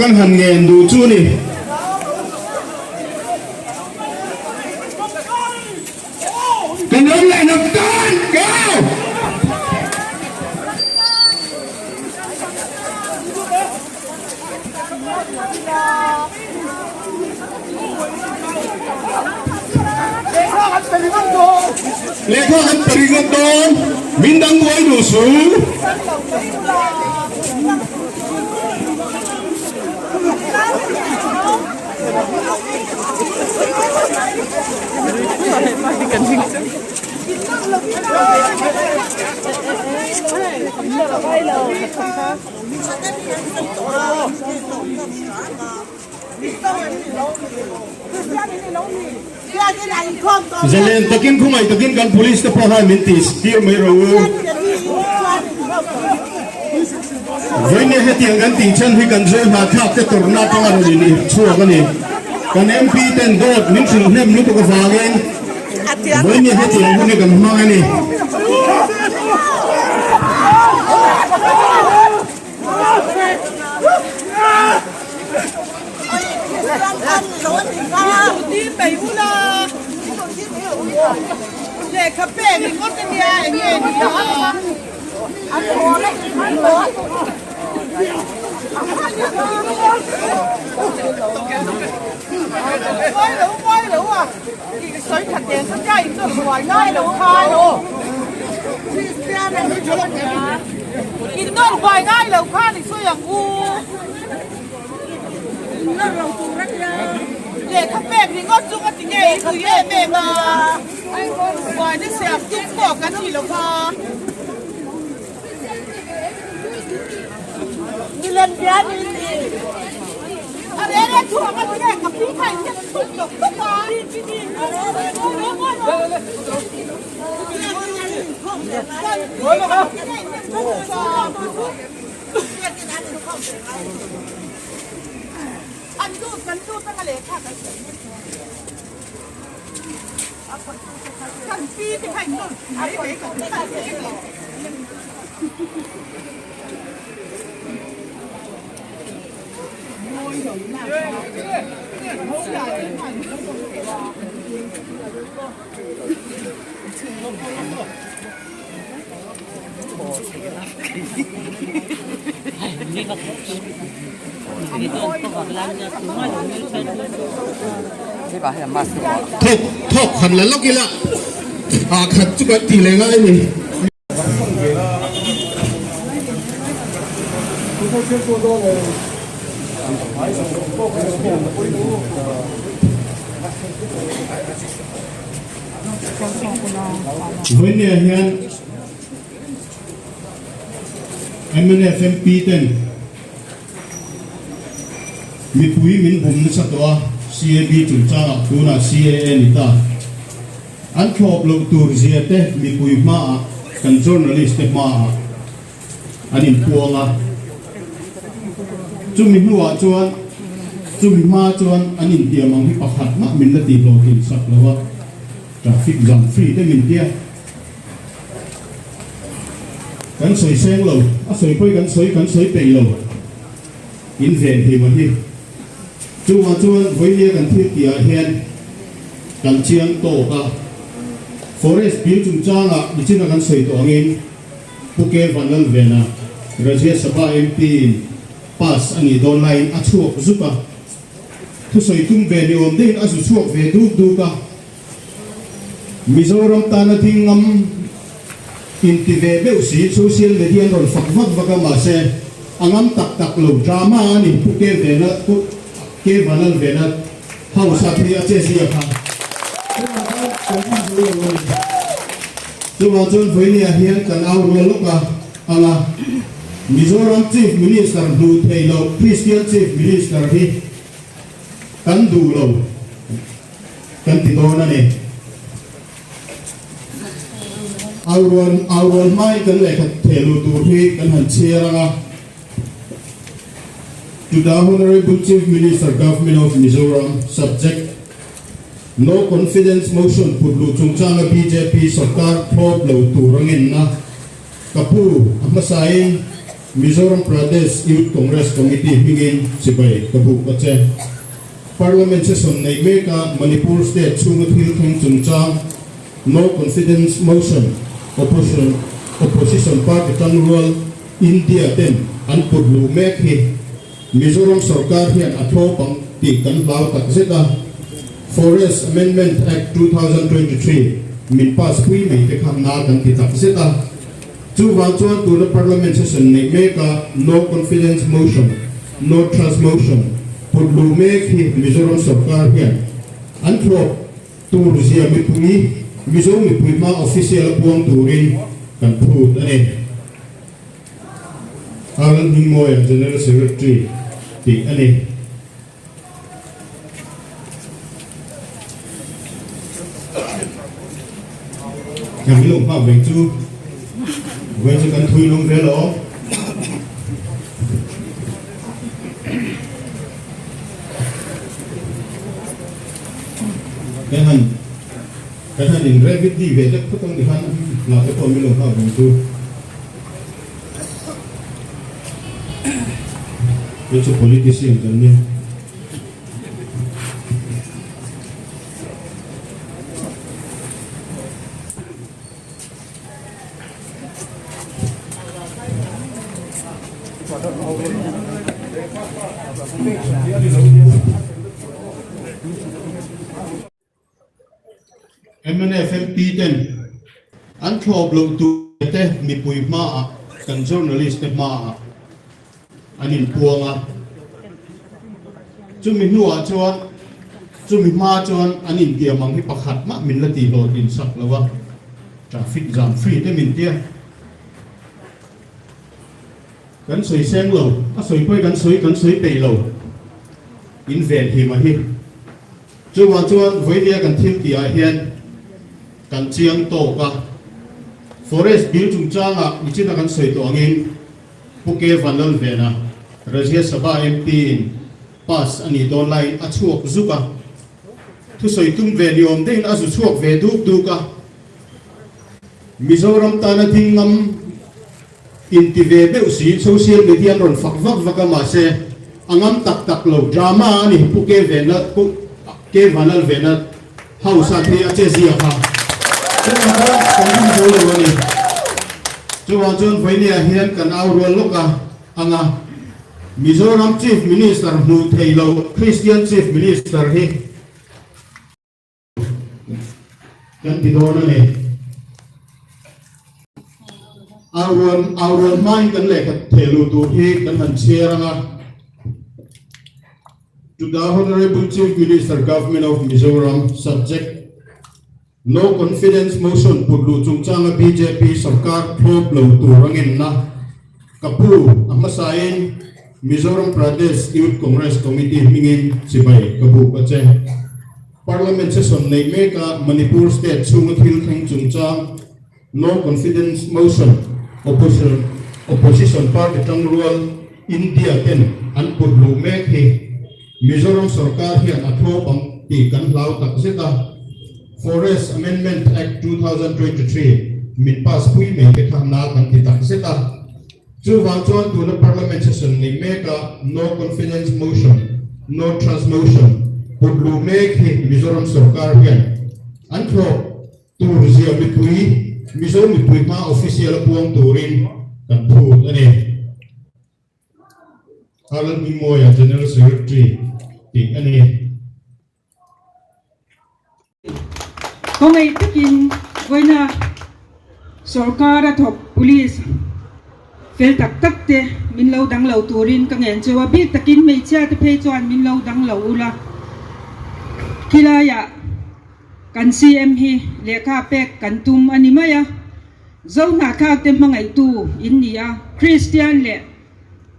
Kan han ngen duh chu ni. Kan ram leh hnam tan keu! Lehkha kan pe ringawt dawn, min dang buai duh su. Zalen takin khawngei takin kan police te pawh hian min tih tir mai rawh u. Vawiin hetiang kan tih chhan hi kan zir hnahthlak te tawrhna atanga rawn in irh chhuak a ni. Kan MP ten dawt min hrilh hnem lutuk avangin vawiin hetiang hun hi kan hmang a ni. Thawk thawk han la lawk ila ah khat chu kan tih leh ngai a ni. Vawinia hian mnf MP ten mipui min bum nasa tawh a, CAB chungchangah tunah CAA ni ta. An thlawp loh tur zia te mipui hmaah kan journalist te hmaah an inpuang a. Chumi hnuah chuan chumi hma chuan an intiam ang hi pakhat mah min la tihhlawhtlin sak lo a, traffic jam free te min tia. Kan sawi seng lo, a sawi pawi kan sawi kan sawi peih lo in ven him a hi. Chuvang chuan vawinia kan thil tih ah hian kan chiang tawk a, Forest Bill chungchangah nichina kan sawi tawh angin Pu K Vanlalvena, Rajya Sabha MP in pass a nih dawn laiin a chhuak zuk a, thusawi tum ve ni awm deuhin a zu chhuak ve duk duk a. Mizoram tana ding ngam inti ve deuh si social media an rawn fak vak vak a mahse a ngam tak tak lo drama a ni Pu Ke Vena Pu Ke Vanal Vena house a khi a che zia kha chuvang chuan vawinia hian kan au rual lawk a anga Mizoram Chief Minister hmuh theih loh Christian Chief Minister hi kan duh lo. Kan ti dawn a ni. Aurual aurual hmain kan lehkha thehluh tur hi kan han chhiar ang a. To the Honorable Chief Minister Government of Mizoram Subject No Confidence Motion put luh chungchanga bjp sawrkar thlawp lo tur a ngenna ka pu a hmasain. Mizoram Pradesh Youth Congress Committee hmingin chibai ka buk a che. Parliament session neih meka Manipur state chhunga thil thleng chungchang No Confidence Motion Opposition Opposition party tangrual India ten an put luh mek hi Mizoram sorkar hian a thlawp ang tih kan hlau tak zet a. Forest Amendment Act 2023 min pass pui mai te kha na kan ti tak zet a. Chuvang chuan tuna Parliament session neih meka No Confidence Motion, No Trust Motion put luh mek hi Mizoram sorkar hian an thlawp tur zia mipui, Mizo mipui hma official a puang turin kan phut a ni. Arnold Hmingmawia, General Secretary tih a ni. Kan lo nghak reng chu vawiin chu kan thui lung vel aw. Kan han kan han in revit di ve deuh phawt ang ti khan la te pawh min lo nghak reng chu. Kei chu politician kan nia. Mnf MP ten an thlawp loh tur te mipui hmaah kan journalist te hmaah an inpuang a. Chumi hnuah chuan chumi hma chuan an intiam ang hi pakhat mah min la tihhlawhtlin sak lo a, traffic jam free te min tia. Kan sawi seng lo, a sawi pawi kan sawi kan sawi peih lo in venhim a hi. Chuvang chuan vawinia kan thil tih ah hian kan chiang tawk a, Forest Bill chungchangah nichina kan sawi tawh angin Pu K Vanlalvena, Rajya Sabha MP in pass a nih dawn laiin a chhuak zuk a, thusawi tum ve ni awm deuhin a zu chhuak ve duk duk a, Mizoram tana ding ngam Inti ve deuh si, social media an rawn fak vak vak a mahse a ngam tak tak lo, drama a ni Pu Ke Vena, Pu Ke Vanal Vena house a khi a che zia kha chuvang chuan kan ring zo lo a ni. Chuvang chuan vawinia hian kan au rual lawk a ang a, Mizoram Chief Minister hmuh theih loh Christian Chief Minister hi, Kan ti dawn a ni. Auruan auruan hmain kan lehkha theh luh tur hi kan han chhiar ang a. To the Honorable Chief Minister Government of Mizoram subject No Confidence Motion put luh chungchanga bjp sarkar thlawp lo tur a ngenna Ka pu, a hmasain Mizoram Pradesh Youth Congress Committee hmingin chibai ka buk a che. Parliament session neih meka Manipur state chhunga thil thleng chungchang No Confidence Motion Opposition Opposition party tangrual India ten an put luh mek hi Mizoram sorkar hian a thlawp ang tih kan hlau tak zet a. Forest Amendment Act 2023 min pass pui mai te kha na kan ti tak zet a. Chuvang chuan tuna Parliament session nei meka No Confidence Motion, No Trust Motion put luh mek hi Mizoram sorkar hian an thlawp tur zia mipui, Mizo mipui hma official a puang turin kan phut a ni. Arnold Hmingmawia, General Secretary tih a ni. Kawngei takin vawiina sorkar a thawk police fel tak tak te min lo dang lo turin ka ngen cheu a, bik takin hmeichhia te phei chuan min lo dang lo ula. Khilaiah kan CM hi lehkha pek kan tum a ni mai a, Zohnahthlak te hmangaihtu in ni a, Kristian leh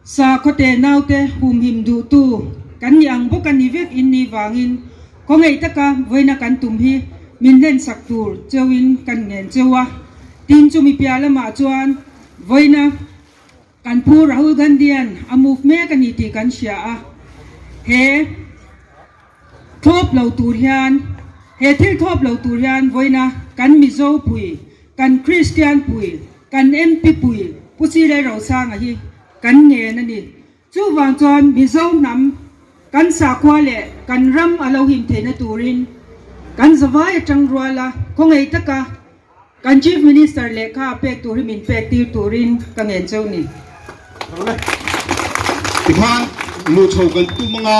Sakhaw te naute humhim duhtu kan ni ang bawk a ni vek in ni vangin khawngaih taka vawiina kan tum hi min hlensak tur cheuhin kan ngen cheu a. Tin chumi piah lamah chuan vawiina kan Pu Rahul Gandhi-a'n a move mek a ni tih kan hria a, he thlawp lo tur hian he thil thlawp lo tur hian vawiina kan Mizo pui, kan Kristian pui, kan MP pui Pu Sile Rosanga hi. kan ngen a ni. Chuvang chuan Mizo hnam kan sakhua leh kan ram a lo him theihna turin kan zavai atang rual a, khawngaih taka kan Chief Minister lehkha pek tur hi min pek tir turin ka ngen cheu ni. Tikhan luhchho kan tum anga.